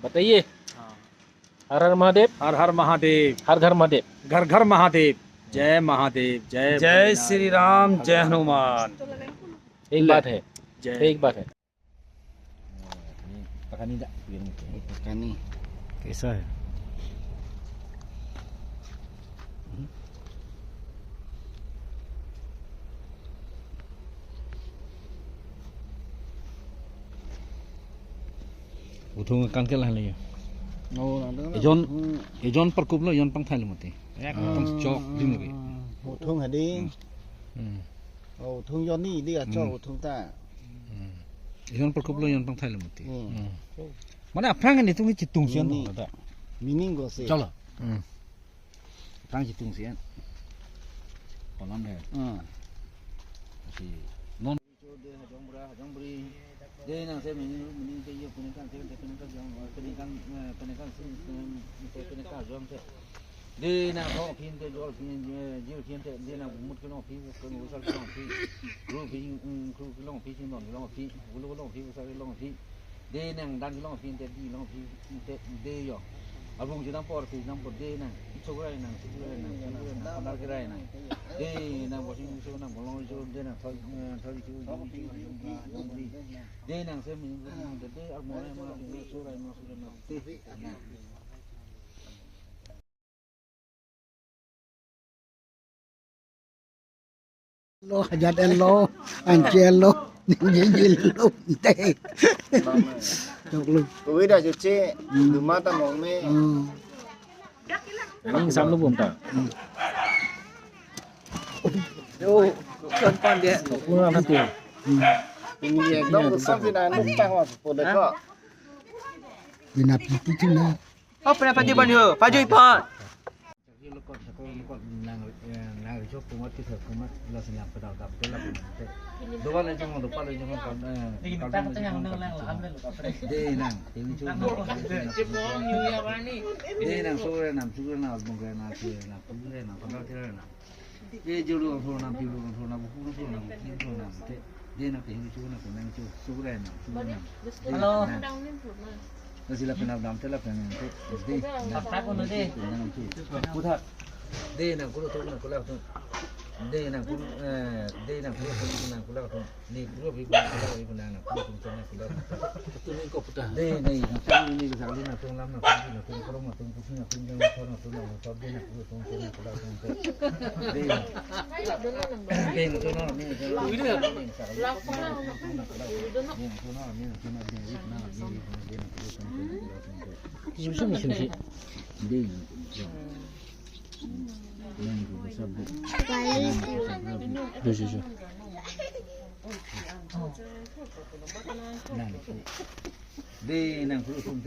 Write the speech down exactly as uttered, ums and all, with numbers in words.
बताइए। हाँ। हर हर महादेव। हर हर महादेव। हर घर महादेव। घर घर महादेव। जय महादेव, जय जय भोलेनाथ। श्री राम, जय हनुमान। एक ले। बात है। जय। एक बात है। पकानी दा, पकानी। कैसा है? Uthung kan ke lah le. Oh, ada. Ejon, hmm. Ejon perkup lo, ejon pangthai lo mati. Ekdom chok ding lagi. Uthung hadi. Hmm. Hmm. Oh, uthung ejon ni di achok, hmm, uthung ta. Hmm. Ejon perkup lo, ejon pangthai lo mati. Hmm. Hmm. Mane aphrang ni tung ni chitung sian. Ni. Ada. Meaning ko si. Chalo. Hmm. Aphrang chitung sian. Kolam deh. Hmm. Si non. Dei nang se mini mini te yo pini kan se te pini kan jong pini kan eh, pini kan si eh, se pini kan jong se. Dei nang tho phin te jol phin eh, jil phin te dei nang mut kilo phi kan usal kilo phi. Ru phi mm, kru kilo phi chin don kilo phi. Ulu kilo phi usal kilo phi. Dei nang dan kilo phi te di kilo phi te dei yo. Abung jidam por phi jidam por dei nang. Chok rai nang, chok rai nang, chok rai nang, pandar kirai nang. Dei nang bosi so nang bolong so dei nang thoi eh, thoi so dei nang se mini nang dei dei armo rai ma so rai ma so rai ma. Dei. Lo hajat el lo, anche el lo, jijil lo, te. Tok lo. Koi da chuche, hmm, duma ta mong me. Hmm. Ini sam lo bom ta. Hmm. Yo, kon kon dia. Tok lo nanti. Hmm. Ini ekdom kusam sih nanti tang mas pun deko. Bina piti tu na. Oh, pernah pagi ban yo, pagi ipan. Dei nang, dei nang, sure nang, sure nang, bongre nang, sure nang, pangkal tira nang. Eh, jolo ang thurna, pilu ang thurna, buku ang thurna, buku ang thurna, te. Dei nang te, hichu nang, nang chu, sure nang, sure nang. Hello. Dei nang. Nasi la penap dam te la penap te. Dei nang. Apa kono dei? Nang chu. Kutha. Dei nang kulo thurna, kulo thurna. Dei nang kulo, eh, dei nang kulo thurna, kulo thurna. Ni kulo bi kulo kulo bi kulo na kulo tung tung kulo. Tung ni ko puta. Dei ni na tung ni ka jali na tung lam na tung ni na tung kolong na tung pusi na tung jang na tung na tung dei na kulo tung tung kulo tung tung. Dei. Dei na tung na ni tung na. Dei na tung na ni tung na. Dei na tung na ni tung na. Dei na kulo tung tung kulo tung tung. Sum sum sum sum. Dei. Dei. Nang. Dei nang kulo tung.